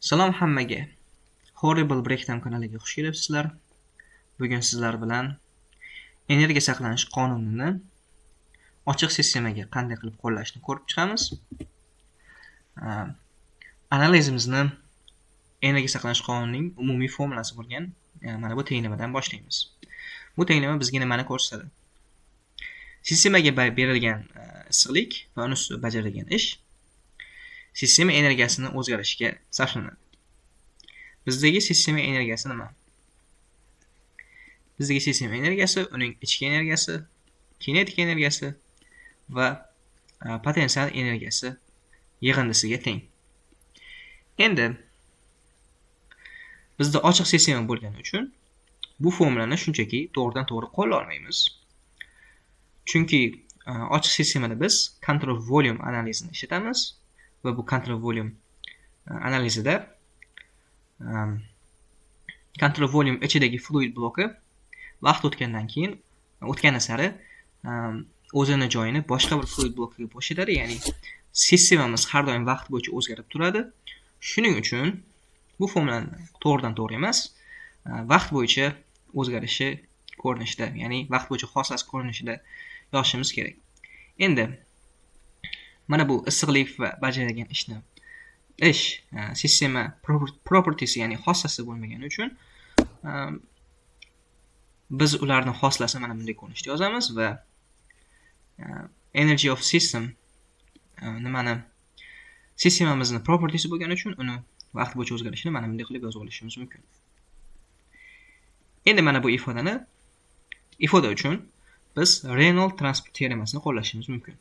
Salom hammaga. Horrible Breakdown kanaliga xush kelibsizlar. Bugun sizlar bilan energiya saqlanish qonunini ochiq sistemaga qanday qilib qo'llashni ko'rib chiqamiz. Analizimizni energiya saqlanish qonunining umumiy formulasi bo'lgan mana bu tenglamadan boshlaymiz. Bu tenglama bizga nimani ko'rsatadi? Sistemaga berilgan issiqlik va uni ustida bajarilgan ish sistema energiyasini o'zgarishiga sarflanadi. Bizdagi sistema energiyasi nima? Bizdagi sistema energiyasi uning ichki energiyasi, kinetik energiyasi va potensial energiyasi yig'indisiga teng. Endi bizda ochiq sistema bo'lgani uchun bu formulani shunchaki to'g'ridan to'g'ri qo'llay olmaymiz. Chunki ochiq sistemada biz control volume analizini ishlatamiz va bu control volume analizida control volume ichidagi fluid bloki vaqt o'tgandan keyin o'tgani sari o'zini joyini boshqa bir fluid blokiga bo'shatadi, ya'ni sistemamiz har doim vaqt bo'yicha o'zgarib turadi. Shuning uchun bu formulani to'g'ridan to'g'ri emas, vaqt bo'yicha o'zgarishi ko'rinishida, ya'ni vaqt bo'yicha xoslasi ko'rinishida yozishimiz kerak. Endi mana bu issiqlik va bajarilgan ish sistema properties, ya'ni xossasi bo'lmagani uchun biz ularni xoslasini mana bunday ko'rinishda yozamiz va energy of system nimani sistemamizni propertiesi bo'lgani uchun uni vaqt bo'yicha o'zgarishini mana bunday qilib yozib olishimiz mumkin. Endi mana bu ifodani ifoda uchun biz Reynolds transport teoremasini qo'llashimiz mumkin.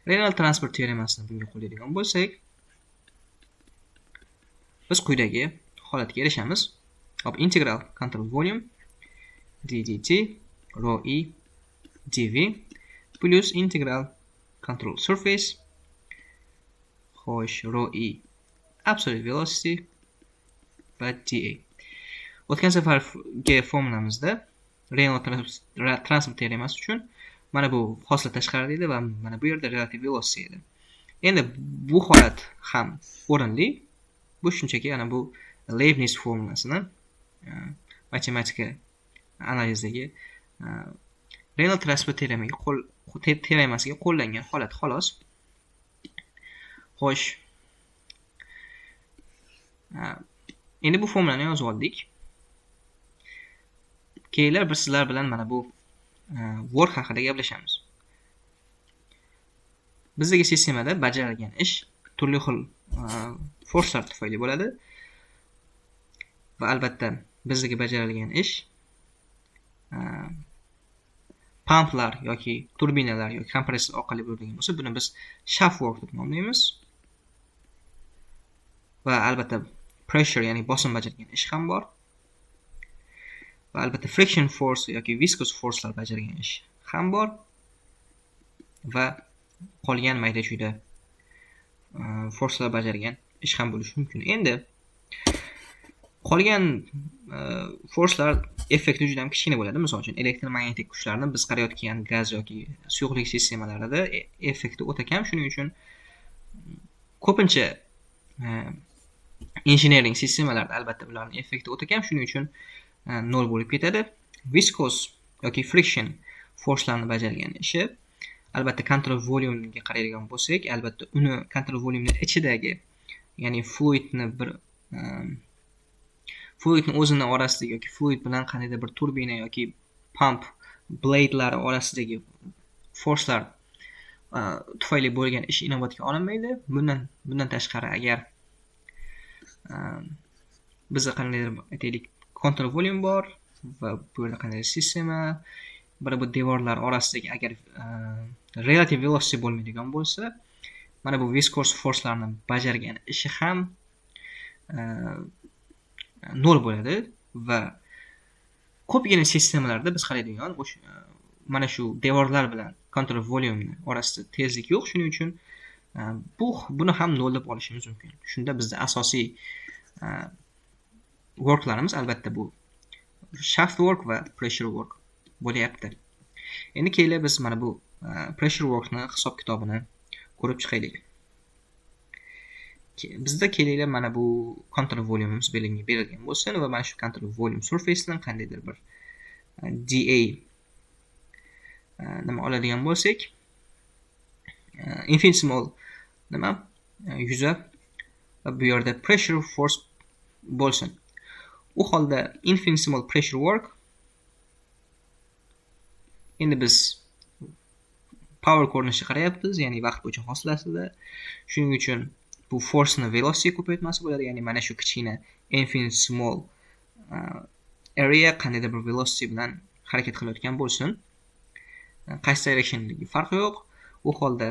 Reynolds transport teoremasini bunga qo'llaydigan bo'lsak, biz quyidagi holatga erishamiz. Hop, integral control volume ddt rho e dv plus integral control surface, xo'sh, rho e absolute velocity va dA. O'tgan safargi formulamizda Reynolds transport teoremasi uchun mana bu hosila tashqarida edi va mana bu yerda relative velocity edi. Endi bu holat ham o'rinli. Bu shunchaki ana bu Leibniz formulasini matematika analizdagi Reynolds transport teoremasiga qo'llangan holat xolos. Xo'sh. Endi bu formulani yozib oldik. Keyinlar biz sizlar bilan mana bu work haqida gaplashamiz. Bizdagi sistemada bajarilgan ish turli xil forcelar tufayli bo'ladi. Va albatta bizdagi bajarilgan ish pumplar yoki turbinalar yoki kompressor orqali bo'ladigan bo'lsa, buni biz shaft work deb nomlaymiz. Va albatta pressure, ya'ni bosim bajargan ish ham bor. Va albatta friction force yoki viscous forcelar bajargan ish ham bor. Va qolgan mayda-chuyda forcelar bajargan ish ham bo'lishi mumkin. Endi qolgan forcelar effekti juda ham kichkina bo'ladi. Misol uchun, elektromagnetik kuchlarni biz qarayotgan gaz yoki suyuqlik sistemalarida effekti o'ta kam. Shuning uchun ko'pincha injiniring sistemalarida albatta ularning effekti o'ta kam, shuning uchun nol bo'lib ketadi. Viscous yoki friction forcelarni bajargan ishi albatta control volume ga qaraydigan bo'lsak, albatta uni control volume ni ichidagi, ya'ni fluidni bir fluidni o'zini orasidagi yoki fluid bilan qandaydir bir turbina yoki pump bladelari orasidagi forcelar tufayli bo'lgan ish inobatga olinmaydi. Bundan tashqari, agar bizda qandaydir, aytaylik, control volume bor va bu yerda qandaydir sistema bir bu devorlar orasidagi agar relative velocity bo'lmaydigan bo'lsa, mana bu viscous forcelarni bajargan ishi ham nol bo'ladi. Va ko'pgina sistemalarda biz qaraydigan o'sha mana shu devorlar bilan control volume orasida tezlik yo'q, shuning uchun buni ham nol deb olishimiz mumkin. Shunda bizda asosiy worklarimiz albatta bu shaft work va pressure work bo'lyapti. Endi kelinglar, biz mana bu pressure workni hisob kitobini ko'rib chiqaylik. Bizda kelinglar, mana bu control volume'imiz berilgan bo'lsin va mana shu control volume surface'dan qandaydir bir dA nima oladigan bo'lsak, infinitesimal nima yuza va bu yerda pressure force bo'lsin. U holda infinitesimal pressure work, endi biz power ko'rinishida qarayapmiz, ya'ni vaqt bo'yicha hosilasida. Shuning uchun bu force'ni velocity ko'paytmasi bo'ladi, ya'ni mana shu kichkina infinitesimal area qandaydir bir velocity bilan harakat qilayotgan bo'lsin. Qaysi directiondagi farqi yo'q. U holda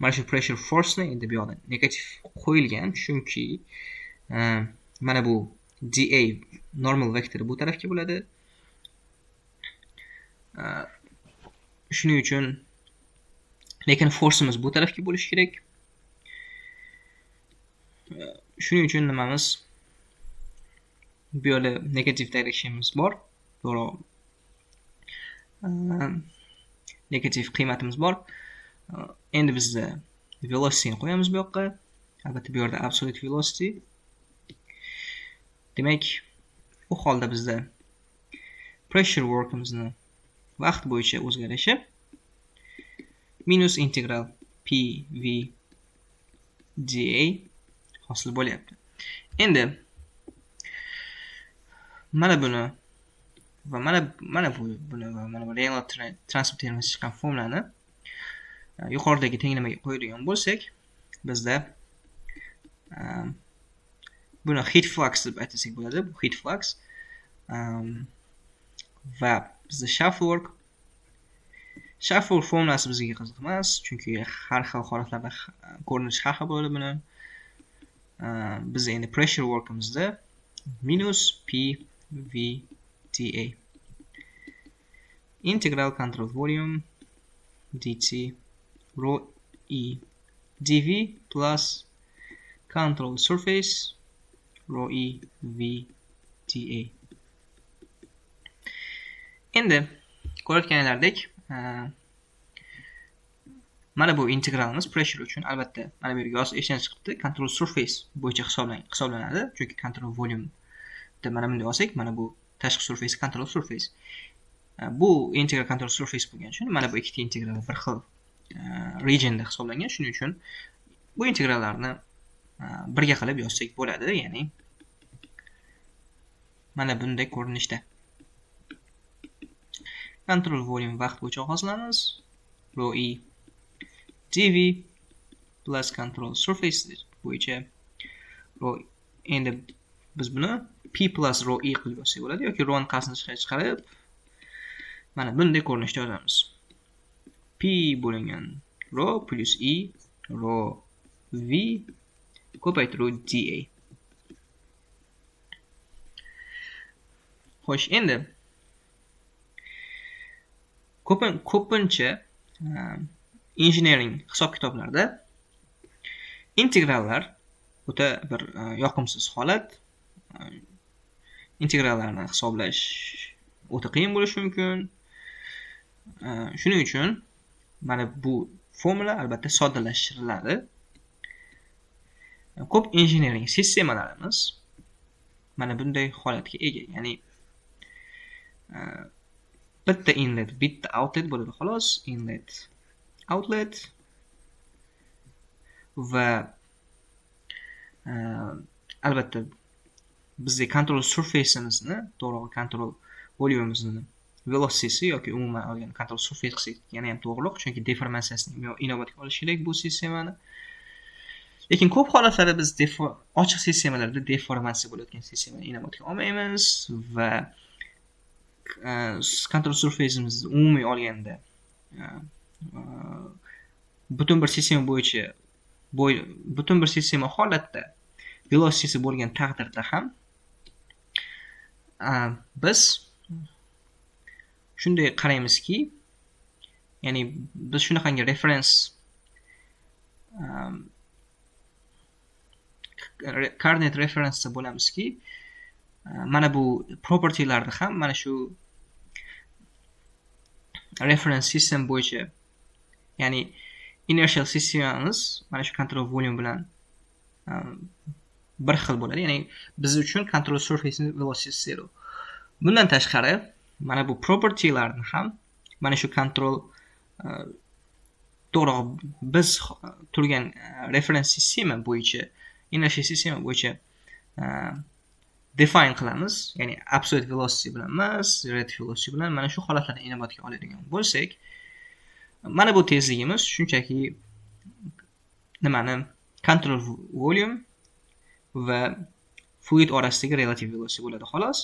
mana shu pressure force'ni endi bu yoqda negativ qo'yilgan, chunki mana bu dA normal vektori bu tarafga bo'ladi. Shuning uchun lekin force'imiz bu tarafga bo'lishi kerak. Shuning uchun nimamiz bu yerda negativ directionimiz bor. To'g'ri. Negativ qiymatimiz bor. Endi bizda velocity qo'yamiz bu yoqqa. Albatta bu yerda absolute velocity. Demak, u holda bizda pressure work'imizni vaqt bo'yicha o'zgarishi minus integral P V dA hosil bo'lyapti. Endi mana buni va mana buni va mana bu Reynolds transport termasi chiqqan formulani yuqoridagi tenglamaga qo'yadigan bo'lsak, bizda buni heat flux deb aytsak bo'ladi. Bu heat flux va bizda shaft work formulasi bizga qiziq emas, chunki har xil holatlarda ko'rinishi har xil bo'ladi buni. Biz endi pressure work'imizda minus P V dA integral control volume dt rho E dV plus control surface rho E V dA. Endi ko'rayotganlaridek, mana bu integralimiz pressure uchun albatta mana bu yerga yozib esdan chiqibdi, control surface bo'yicha hisoblanadi, chunki control volume deb mana bunday olsak, mana bu tashqi surface control surface. Bu integral control surface bo'lgani uchun mana bu ikkita integral bir xil regionda hisoblangan. Shuning uchun bu integrallarni birga qilib yozsak bo'ladi, ya'ni mana bunday ko'rinishda. Control volume vaqt bo'yicha hosilamiz. Rho E dV plus control surface bo'yicha rho, endi biz buni P plus rho E qilib yozsak bo'ladi yoki rho ni qasdini chiqarib mana bunday ko'rinishda yozamiz. P bo'lingan rho plus E rho V ko'paytiruv dA. Xo'sh, endi ko'pincha engineering hisob-kitoblarda integrallar o'ta bir yoqimsiz holat. Integrallarni hisoblash o'ta qiyin bo'lishi mumkin. Shuning uchun mana bu formula albatta soddalashtiriladi. Ko'p engineering sistemalarimiz mana bunday holatga ega, ya'ni bitta inlet, bitta outlet bo'ladi xolos, inlet, outlet va albatta bizda control surface'imizni, to'g'ri, control volume'imizni velocity yoki umuman olganda control surface qilsak yana ham to'g'riroq, chunki deformatsiyasini inobatga olish kerak bu sistemani. Lekin ko'p holatlarda biz ochiq sistemalarda deformatsiya bo'layotgan sistemani inobatga olmaymiz va control surface'imizni umumiy olganda butun bir sistema bo'yicha butun bir sistema holatda velocity bo'lgan taqdirda ham biz shunday qaraymizki, ya'ni biz shunaqangi reference coordinate reference'da bo'lamizki, mana bu propertylarni ham mana shu reference system bo'yicha, ya'ni Inertial sistemamiz mana shu control volume bilan bir xil bo'ladi. Ya'ni biz uchun control surface velocity 0. Bundan tashqari mana bu propertylarni ham mana shu control to'g'ri biz turgan reference sistema bo'yicha, inertial sistema bo'yicha define qilamiz. Ya'ni absolute velocity bilan emas, relative velocity bilan mana shu holatlarni inobatga oladigan bo'lsak, mana bu tezligimiz shunchaki nimani control volume va fluid orasidagi relative velocity bo'ladi xolos.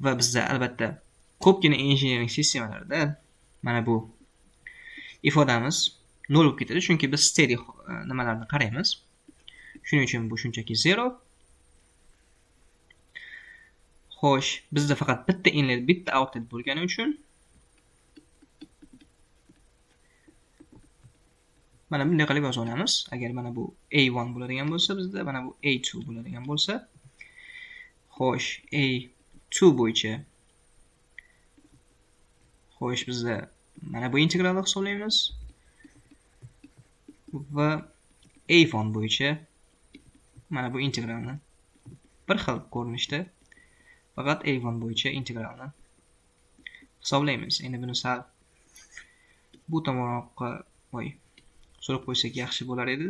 Va bizda albatta ko'pgina engineering sistemalarida mana bu ifodamiz 0 bo'lib ketadi, chunki biz steady nimalarni qaraymiz. Shuning uchun bu shunchaki 0. Xo'sh, bizda faqat bitta inlet, bitta outlet bo'lgani uchun mana bunday qilib yoza olamiz. Agar mana bu A1 bo'ladigan bo'lsa, bizda mana bu A2 bo'ladigan bo'lsa, xo'sh, A2 bo'yicha xo'sh bizda mana bu integralni hisoblaymiz va A1 bo'yicha mana bu integralni bir xil ko'rinishda faqat A1 bo'yicha integralni hisoblaymiz. Endi buni sal bu tomonroqqa so'rab qo'ysak yaxshi bo'lar edi.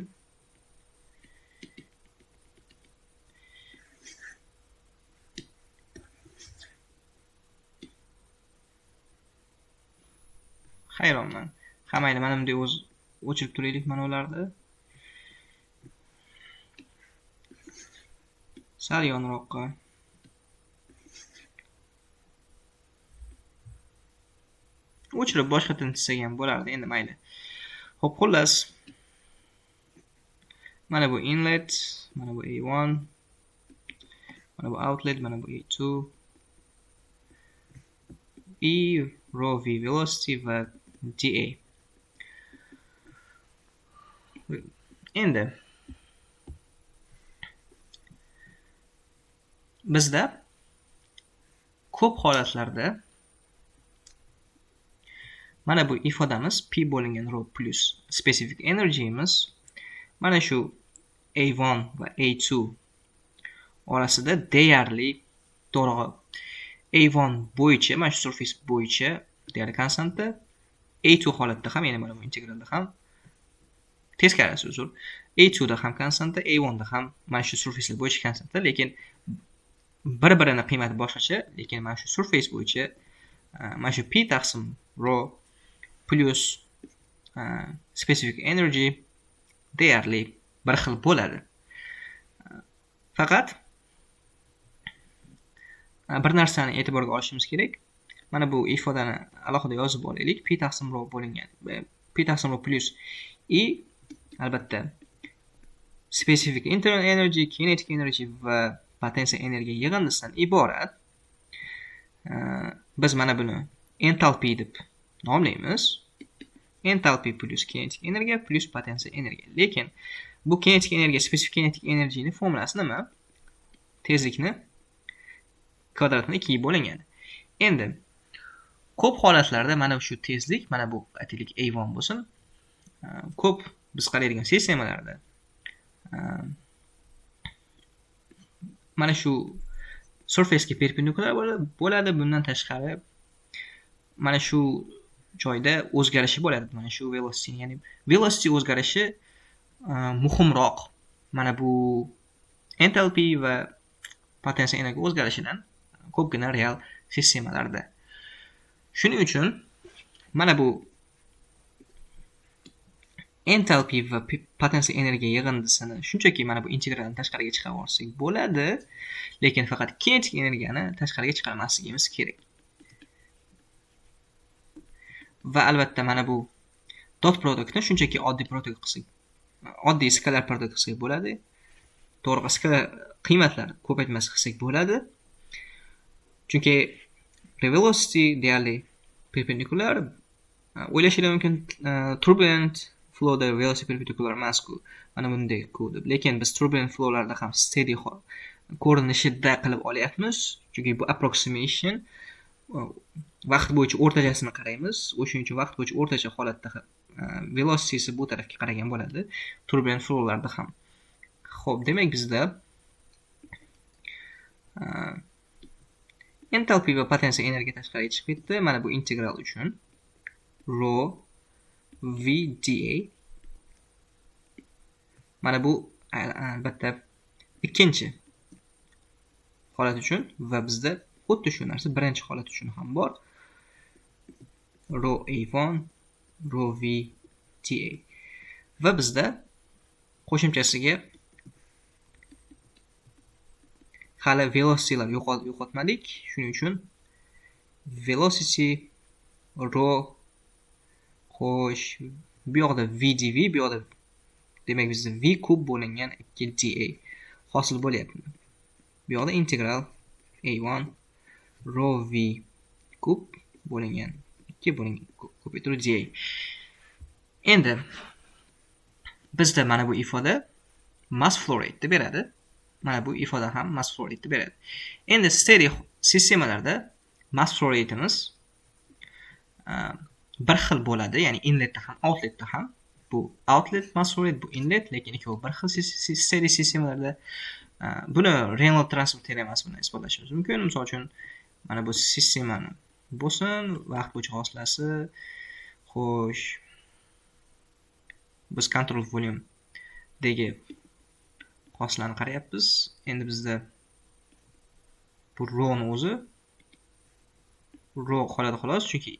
Hayronman. Ha, mayli, mana bunday o'z o'chirib turaylik mana ularni. Sal yonroqqa. O'chirib boshqatdan chizsak ham bo'lardi, endi mayli. Xo'p, xullas. Mana bu inlet, mana bu A1, mana bu outlet, mana bu A2. E rho v velocity va dA. Endi bizda ko'p holatlarda mana bu ifodamiz P bo'lingan rho plus specific energy'miz mana shu A1 va A2 orasida deyarli to'g'ri A1 bo'yicha, mana shu surface bo'yicha deyarli konstanta, A2 holatda ham, ya'ni mana bu integralda ham teskarisi uzr, A2 da ham konstanta, A1 da ham mana shu surfacelar bo'yicha konstanta, lekin bir-birini qiymati boshqacha, lekin mana shu surface bo'yicha mana shu P taqsim rho plus specific energy deyarli bir xil bo'ladi. Faqat bir narsani e'tiborga olishimiz kerak. Mana bu ifodani alohida yozib olaylik. P taqsim rho bo'lingan P taqsim rho plus E albatta specific internal energy, kinetic energy va potensial energiya yig'indisidan iborat. Biz mana buni entalpiy deb nomlaymiz. Entalpiy plus kinetik energiya plus potensial energiya. Lekin bu kinetik energiya, spesifik kinetik energiyaning formulasi nima? Tezlikni kvadratini 2 ga bo'lingan. Endi ko'p holatlarda mana shu tezlik, mana bu aytaylik A1 bo'lsin, ko'p biz qaraydigan sistemalarda mana shu surface ga perpendikulyar bo'ladi. Bundan tashqari mana shu joyda o'zgarishi bo'ladi. Mana shu velocity, ya'ni velocity o'zgarishi muhimroq mana bu entalpiy va potensial energiya o'zgarishidan ko'pgina real sistemalarda. Shuning uchun mana bu entalpiy va potensial energiya yig'indisini shunchaki mana bu integralni tashqariga chiqarib olsak bo'ladi, lekin faqat kinetik energiyani tashqariga chiqarmasligimiz kerak. Va albatta mana bu dot productni shunchaki oddiy produkt qilsak, oddiy skalar produkt qilsak bo'ladi. To'g'ri, skalar qiymatlar ko'paytmasi qilsak bo'ladi. Chunki velocity deyarli perpendikulyar. O'ylashingiz mumkin turbulent flowda velocity perpendikulyar emas-ku, mana bunday-ku deb. Lekin biz turbulent flowlarda ham steady ko'rinishida qilib olyapmiz. Chunki bu approximation, vaqt bo'yicha o'rtachasini qaraymiz. O'shuning uchun vaqt bo'yicha o'rtacha holatda velocity bu tarafga qaragan bo'ladi. Turbulent flowlarda ham. Xo'p, demak bizda entalpiya va potensial energiya tashqariga chiqib ketdi. Mana bu integral uchun rho v dA. Mana bu albatta ikkinchi holat uchun va bizda xuddi shu narsa birinchi holat uchun ham bor. Rho A1 rho v dA. Va bizda qo'shimchasiga hali velocitylar yo'qotmadik. Shuning uchun velocity rho xo'sh bu yoqda v dv, bu yoqda demak bizda v kub bo'lingan 2 dA hosil bo'lyapti. Bu yoqda integral A1 rho v kub bo'lingan 2 bo'lingan ko'paytiruv dA. Endi bizda mana bu ifoda mass flow rate deb beradi. Mana bu ifoda ham mass flow rate deb beradi. Endi steady sistemalarda mass flow rate'imiz bir xil bo'ladi, ya'ni inletda ham, outletda ham. Bu outlet mass flow rate, bu inlet, lekin ikkovi bir xil steady sistemalarda. Buni Reynolds transfer teoremasi bilan isbotlashimiz mumkin. Misol uchun, mana bu sistemani bo'lsin, vaqt bo'yicha hosilasi. Xo'sh, biz control volume dagi hosilani qarayapmiz. Endi bizda bu rho ni o'zi rho qoladi xolos, chunki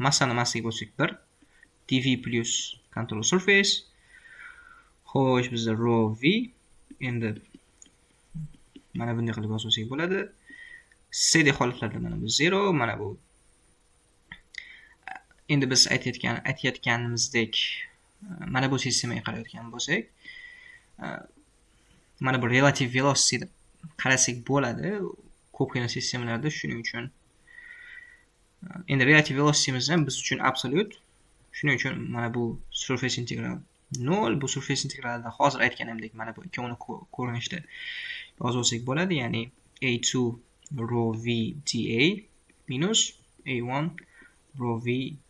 massani massaga bo'lsak 1 dv plus control surface. Xo'sh, bizda rho v. Endi mana bunday qilib yozsak bo'ladi. Steady holatlarda mana bu 0, mana bu endi biz aytayotganimizdek mana bu sistemaga qarayotgan bo'lsak, mana bu relative velocity deb qarasak bo'ladi ko'pgina sistemalarda. Shuning uchun endi relative velocitymiz ham biz uchun absolyut. Shuning uchun mana bu surface integral 0, bu surface integralda hozir aytganimdek mana bu ikkovini ko'rinishda yozsak bo'ladi, ya'ni A2 rho v dA minus A1 rho v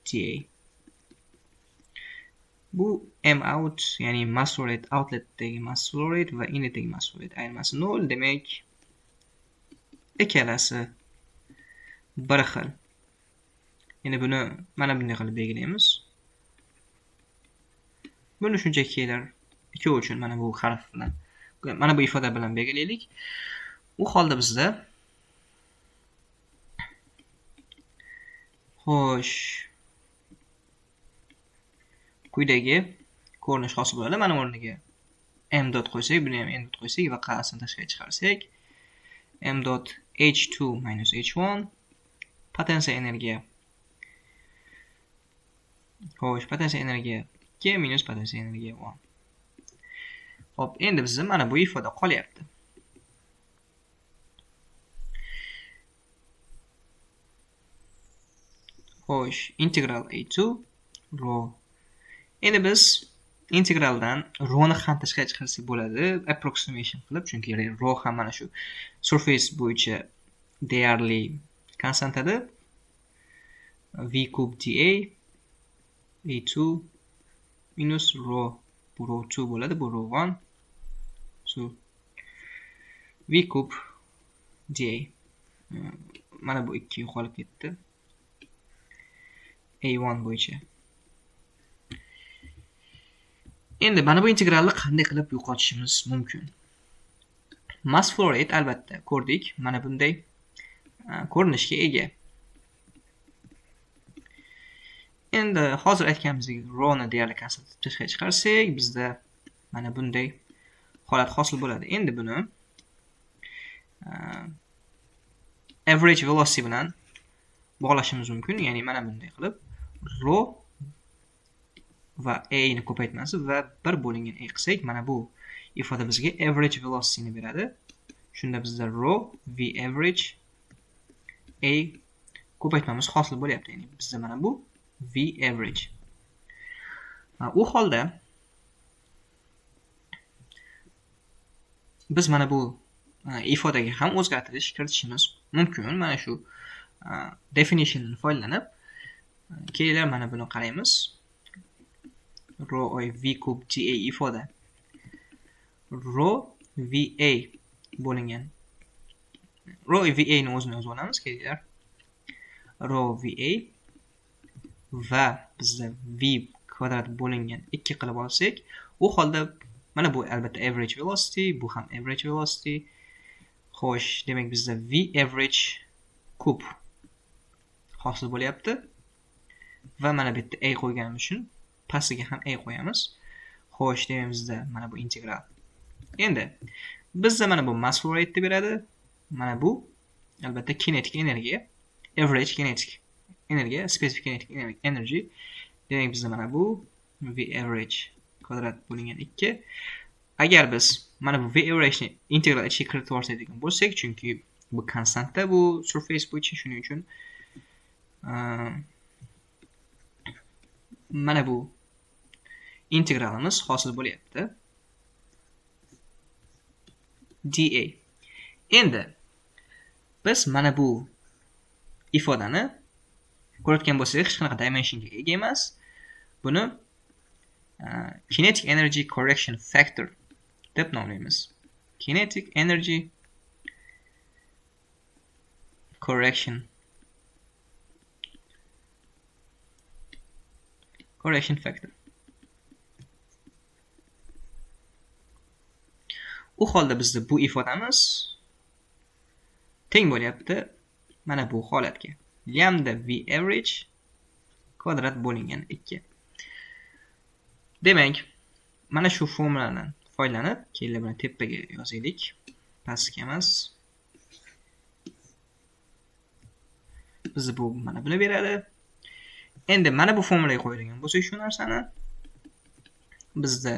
dA. Bu m out, ya'ni mass flow rate outletdagi mass flow rate va inletdagi mass flow rate ayirmasi 0, demak ikkalasi bir xil. Endi buni mana bunday qilib belgilaymiz. Buni shunchaki ikkovi uchun mana bu harf bilan, mana bu ifoda bilan belgilaylik. U holda bizda xo'sh quyidagi ko'rinish hosil bo'ladi. Mana o'rniga m dot qo'ysak, buni ham m dot qo'ysak va qasini tashqariga chiqarsak, m dot h2 minus h1 potensial energiya. Xo'sh, potensial energiya 2 minus potensial energiya 1. Xo'p, endi bizda mana bu ifoda qolyapti. Xo'sh, integral A2 rho. Endi biz integraldan rho ni ham tashqariga chiqarsak bo'ladi, approximation qilib, chunki rho ham mana shu surface bo'yicha deyarli konstant edi. V kub dA A2 minus rho, bu rho 2 bo'ladi, bu rho 1 so v kub dA. Mana bu 2 yo'qolib ketdi A1 bo'yicha. Endi mana bu integralni qanday qilib yo'qotishimiz mumkin? Mass flow rate albatta ko'rdik, mana bunday ko'rinishga ega. Endi hozir aytganimizdek rho ni deyarli konstant deb tashqariga chiqarsak, bizda mana bunday holat hosil bo'ladi. Endi buni average velocity bilan bog'lashimiz mumkin, ya'ni mana bunday qilib rho va a ni ko'paytmasi va 1 bo'lingan a qilsak, mana bu ifoda bizga average velocity ni beradi. Shunda bizda rho v average a ko'paytmamiz hosil bo'lyapti. Ya'ni bizda mana bu v average. U holda biz mana bu ifodaga ham o'zgartirish kiritishimiz mumkin. Mana shu definition dan foydalanib kelinglar mana buni qaraymiz. Rho I V kub GA ifoda rho VA bo'lingan. Rho VA ni o'zini yozib olamiz, kelinglar. Rho VA va bizda V kvadrat bo'lingan 2 qilib olsak, u holda mana bu albatta average velocity, bu ham average velocity. Xo'sh, demak bizda V average kub hosil bo'lyapti. Va mana bu yerda a qo'yganimiz uchun pastiga ham a qo'yamiz. Xo'sh, demak bizda mana bu integral. Endi bizda mana bu mass flow rate beradi. Mana bu albatta kinetik energiya, average kinetik energiya, specific kinetic energy. Demak bizda mana bu V average kvadrat bo'lingan 2. Agar biz mana bu V average ni integral ichiga kiritib yuborsak bo'lsak, chunki bu konstantda bu surface bo'yicha, shuning uchun mana bu integralimiz hosil bo'lyapti. dA. Endi biz mana bu ifodani ko'rayotgan bo'lsak, hech qanaqa dimensionga ega emas. Buni kinetic energy correction factor deb nomlaymiz. Kinetic energy correction factor. U holda bizda bu ifodamiz teng bo'lyapti mana bu holatga. Lambda V average kvadrat bo'lingan 2. Demak, mana shu formuladan foydalanib, kelinglar buni tepaga yozaylik, pastga emas. Bizda bu mana buni beradi. Endi mana bu formulaga qo'yadigan bo'lsak shu narsani bizda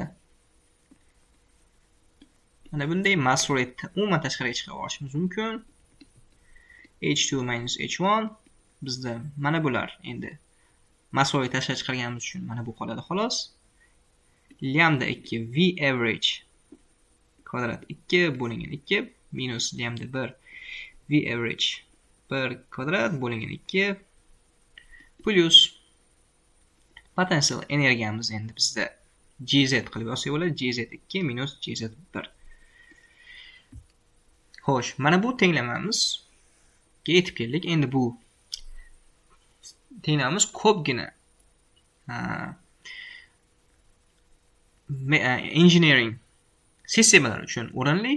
mana bunday mass rate umuman tashqariga chiqarib olishimiz mumkin. H2 minus H1 bizda mana bular endi mass rate tashqariga chiqarganimiz uchun mana bu qoladi xolos. Lambda 2 V average kvadrat 2 bo'lingan 2 minus lambda 1 V average 1 kvadrat bo'lingan 2 plus potensial energiyamiz endi bizda GZ qilib yozsak bo'ladi. GZ2 minus GZ1. Xo'sh, mana bu tenglamamizga yetib keldik. Endi bu tenglamamiz ko'pgina engineering sistemalar uchun o'rinli.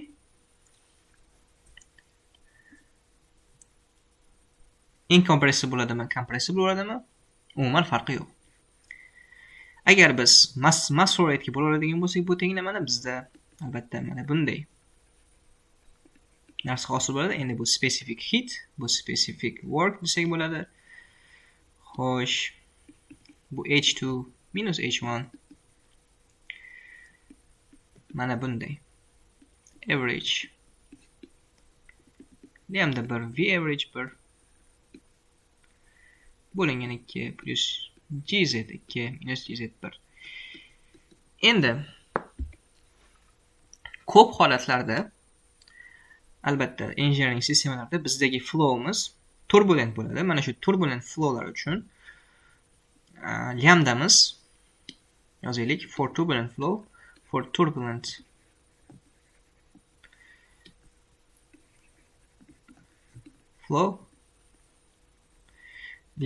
Incompressible bo'ladimi, compressible bo'ladimi? Umuman farqi yo'q. Agar biz mass flow rate ga bo'ladigan bo'lsak, bu tenglamani bizda albatta mana bunday narsa hosil bo'ladi. Endi bu specific heat, bu specific work desak bo'ladi. Xo'sh, bu H2 minus H1 mana bunday average lambda 1 V average 1 bo'lingan 2 plus GZ2 minus GZ1. Endi ko'p holatlarda albatta engineering sistemalarda bizdagi flowimiz turbulent bo'ladi. Mana shu turbulent flowlar uchun lambdamiz yozaylik, for turbulent flow, for turbulent flow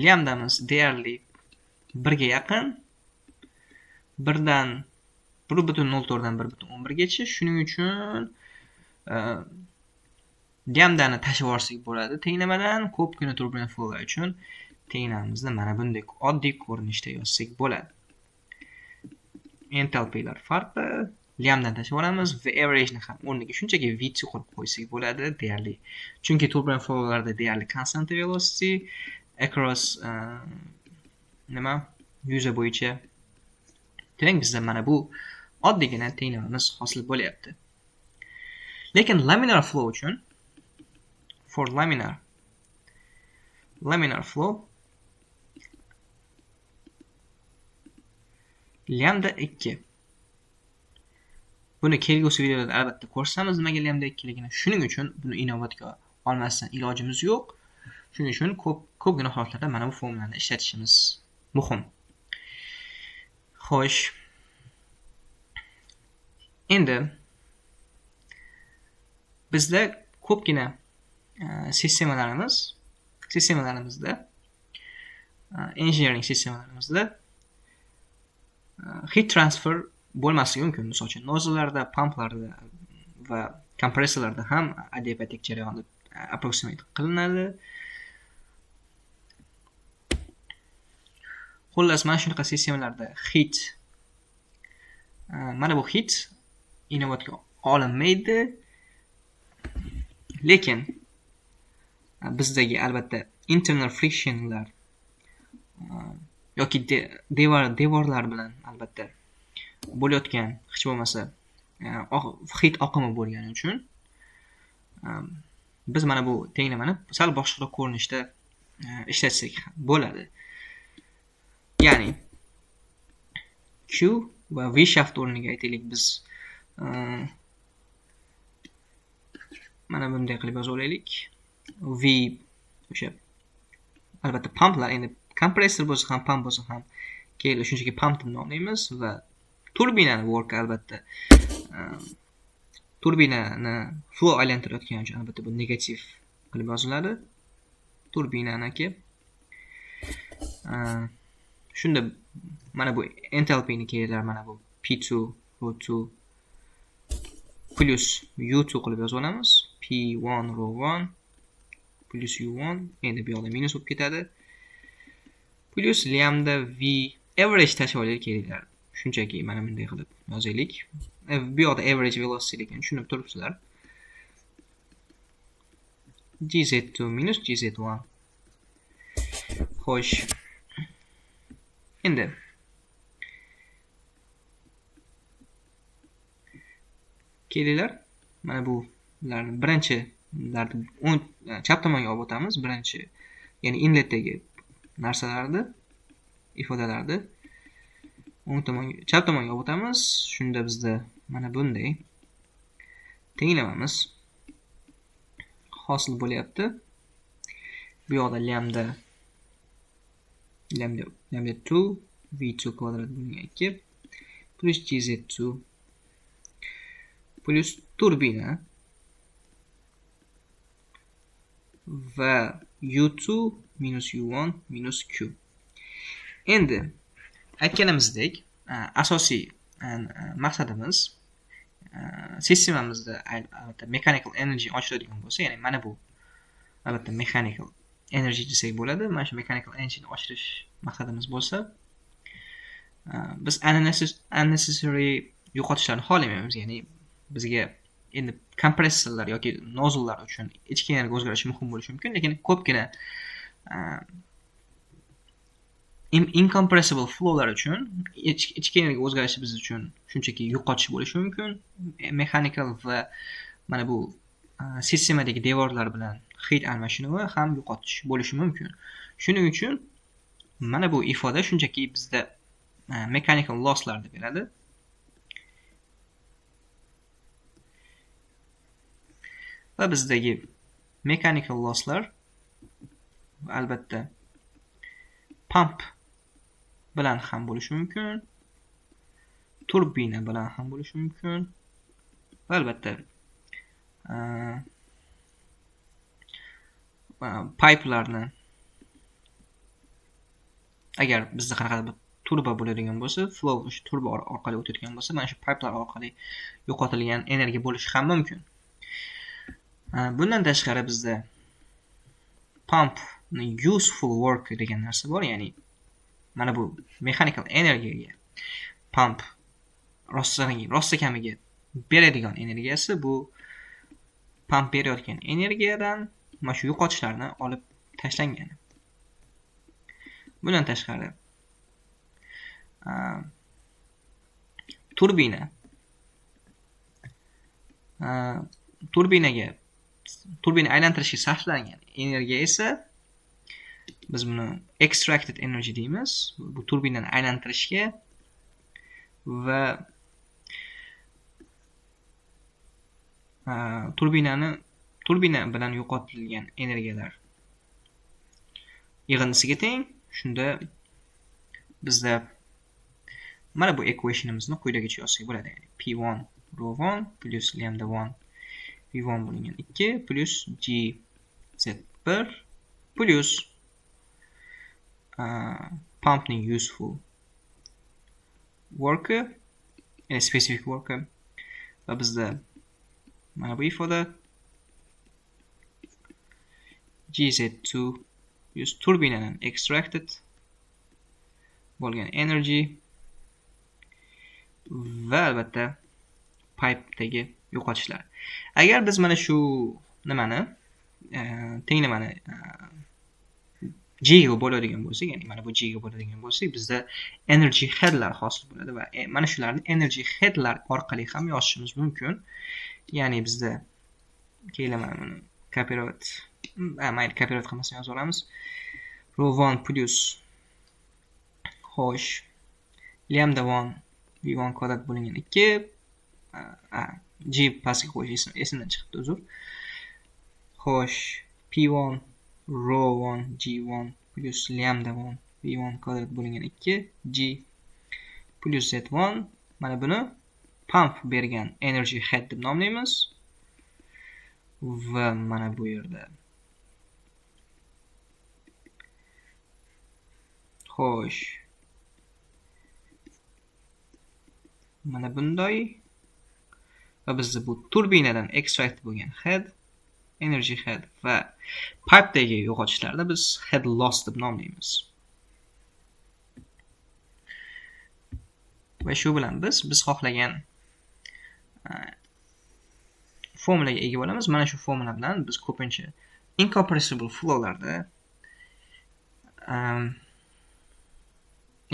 lambdamiz deyarli 1 ga yaqin, 1dan 1.04 dan 1.11 gacha. Shuning uchun lambdani tashlab yuborsak bo'ladi tenglamadan. Ko'pgina turbulent flowlar uchun tenglamamizni mana bunday oddiy ko'rinishda yozsak bo'ladi. Entalpiyalar farqi lambdani tashlab yuboramiz va average ni ham o'rniga shunchaki V2 qilib qo'ysak bo'ladi deyarli. Chunki turbulent flowlarda deyarli constant velocity across nima yuza bo'yicha. Demak bizda mana bu oddiygina tenglamamiz hosil bo'lyapti. Lekin laminar flow uchun, for laminar flow lambda 2. Buni kelgusi videoda albatta ko'rsatamiz nimaga lambda 2 ligini. Shuning uchun buni inobatga olmasdan ilojimiz yo'q. Shuning uchun ko'pgina holatlarda mana bu formulani ishlatishimiz muhim. Xo'sh, Endi bizda ko'pgina sistemalarimizda engineering sistemalarimizda heat transfer bo'lmasligi mumkin. Misol uchun, nozzlelarda, pumplarda va kompressorlarda ham adiabatik jarayon deb approximate qilinadi. Xullas, mana shunaqa sistemalarda heat, mana bu heat inobatga olinmaydi. Lekin bizdagi albatta internal frictionlar yoki devorlar bilan albatta bo'layotgan hech bo'lmasa heat oqimi bo'lgani uchun biz mana bu tenglamani sal boshqaroq ko'rinishda ishlatsak bo'ladi. Ya'ni Q va V shaft o'rniga aytaylik biz mana bunday qilib yozib olaylik. V o'sha albatta pumplar, endi kompressor bo'lsa ham, pump bo'lsa ham keyin shunchaki pump deb nomlaymiz va turbinani work albatta turbinani flow aylantirayotgani uchun albatta bu negativ qilib yoziladi. Turbinaniki. Shunda mana bu entalpini kelar mana bu P2 rho 2 plus U2 qilib yozib olamiz. P1 rho 1 plus U1, endi bu yoqda minus bo'lib ketadi. Plus lambda V average tashlab olaylik kelinglar. Shunchaki mana bunday qilib yozaylik. Bu yoqda average velocity ekan, tushunib turibsizlar. GZ2 minus GZ1. Xo'sh. Endi kelinglar, mana bularni birinchilarni o'ng chap tomonga olib o'tamiz. Birinchi, ya'ni inletdagi narsalarni, ifodalarni o'ng tomonga, chap tomonga olib o'tamiz. Shunda bizda mana bunday tenglamamiz hosil bo'lyapti. Bu yoqda lambda 2 v2 kvadrat bo'lingan 2 plus gz2 plus turbina va u2 minus u1 minus q. Endi aytganimizdek, asosiy maqsadimiz sistemamizda albatta mechanical energy oshiradigan bo'lsa, ya'ni mana bu albatta mechanical energy desak bo'ladi. Mana shu mechanical energy ni oshirish maqsadimiz bo'lsa, biz unnecessary yo'qotishlarni xohlamaymiz. Ya'ni bizga endi kompressorlar yoki nozzlelar uchun ichki energiya o'zgarishi muhim bo'lishi mumkin, lekin ko'pgina incompressible flowlar uchun ichki energiya o'zgarishi biz uchun shunchaki yo'qotish bo'lishi mumkin. Mechanical va mana bu sistemadagi devorlar bilan heat almashinuvi ham yo'qotish bo'lishi mumkin. Shuning uchun mana bu ifoda shunchaki bizda mechanical losslarni beradi. Va bizdagi mechanical losslar albatta pump bilan ham bo'lishi mumkin, turbina bilan ham bo'lishi mumkin va albatta pipelarni, agar bizda qanaqadir bir turba bo'ladigan bo'lsa, flow o'sha turba orqali o'tayotgan bo'lsa, mana shu pipelar orqali yo'qotilgan energiya bo'lishi ham mumkin. Bundan tashqari bizda pump useful work degan narsa bor, ya'ni mana bu mechanical energiyaga pump rosta kamiga beradigan energiyasi bu pump berayotgan energiyadan mana shu yo'qotishlarni olib tashlangani. Bundan tashqari turbina aylantirishga sarflangan energiya esa biz buni extracted energy deymiz. Bu turbinani aylantirishga va turbina bilan yo'qotilgan energiyalar yig'indisiga teng. Shunda bizda mana bu equationimizni quyidagicha yozsak bo'ladi. Ya'ni P1 rho 1 plus lambda 1 v1 bo'lingan 2 plus g z1 plus pumpning useful work'i, ya'ni specific work'i va bizda mana bu ifoda gz2 plus turbinadan extracted bo'lgan energy va albatta pipedagi yo'qotishlar. Agar biz mana shu nimani tenglamani g ga bo'ladigan bo'lsak, ya'ni mana bu g ga bo'ladigan bo'lsak, bizda energy headlar hosil bo'ladi va mana shularni energy headlar orqali ham yozishimiz mumkin. Ya'ni bizda kelinglar mana buni kopirovat, mayli kopirovat qilmasdan yozib olamiz. Rho 1 plus xo'sh lambda 1 v1 kvadrat bo'lingan 2 g pastga qo'yish esimdan chiqibdi, uzr. Xo'sh, p1 rho 1 g1 plus lambda 1 v1 kvadrat bo'lingan 2 g plus z1. Mana buni pump bergan energy head deb nomlaymiz. Va mana bu yerda xo'sh mana bunday va bizda bu turbinadan extract bo'lgan head, energy head va pipedagi yo'qotishlarni biz head loss deb nomlaymiz. Va shu bilan biz xohlagan formulaga ega bo'lamiz. Mana shu formula bilan biz ko'pincha incompressible flowlarda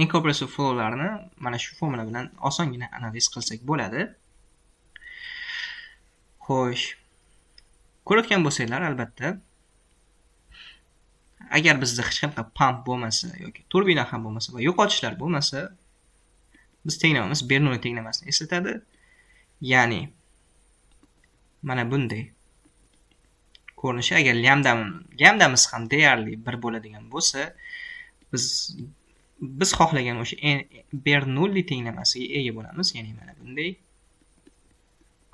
incompressible flowlarni mana shu formula bilan osongina analiz qilsak bo'ladi. Xo'sh, ko'rayotgan bo'lsanglar, albatta agar bizda hech qanaqa pump bo'lmasa yoki turbina ham bo'lmasa va yo'qotishlar bo'lmasa, biz tenglamamiz Bernoulli tenglamasini eslatadi. Ya'ni mana bunday ko'rinishi, agar lambdamiz ham deyarli 1 bo'ladigan bo'lsa, biz xohlagan o'sha Bernoulli tenglamasiga ega bo'lamiz. Ya'ni mana bunday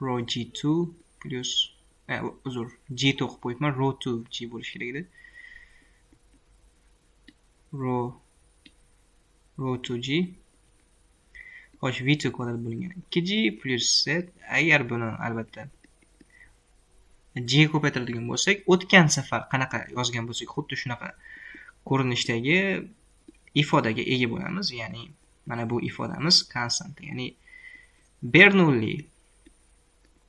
rho g2 plus uzr, g2 qilib qo'yibman, rho 2 g bo'lishi kerak edi. Rho 2 g xo'sh v2 kvadrat bo'lingan 2g plus z. Agar buni albatta g ko'paytiradigan bo'lsak, o'tgan safar qanaqa yozgan bo'lsak, xuddi shunaqa ko'rinishdagi ifodaga ega bo'lamiz. Ya'ni mana bu ifodamiz constant, ya'ni Bernoulli,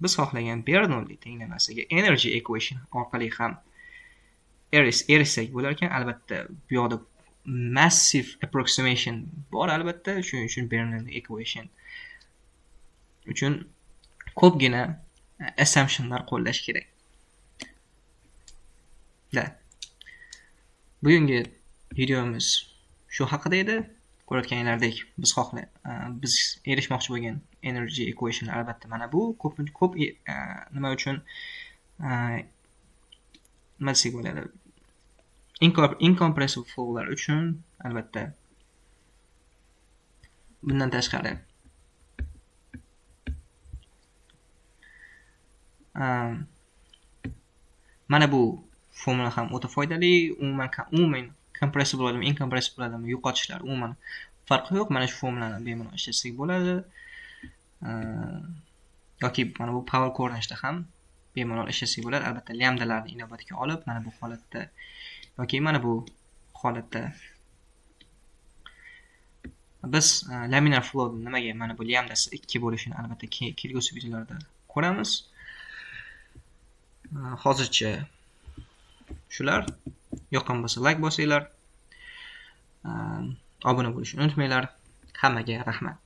biz xohlagan Bernoulli tenglamasiga energy equation orqali ham erishsak bo'lar ekan. Albatta bu yoqda massive approximation bor, albatta shuning uchun Bernoulli equation uchun ko'pgina assumptionlar qo'llash kerak. Da. Bugungi videomiz shu haqida edi. Ko'rayotganinglardek biz erishmoqchi bo'lgan energy equation albatta mana bu ko'p nima uchun nima desak bo'ladi, incompressible flowlar uchun albatta. Bundan tashqari mana bu formula ham o'ta foydali. Umuman compressible bo'ladimi, incompressible bo'ladimi, yo'qotishlar umuman farqi yo'q. Mana shu formulani bemalol ishlatsak bo'ladi. Yoki mana bu power ko'rinishda ham bemalol ishlatsak bo'ladi. Albatta lambdalarni inobatga olib, mana bu holatda yoki mana bu holatda biz laminar flow nimaga mana bu lambdasi 2 bo'lishini albatta kelgusi videolarda ko'ramiz. Hozircha shular. Yoqqan bo'lsa like bosinglar. Obuna bo'lishni unutmanglar. Hammaga rahmat.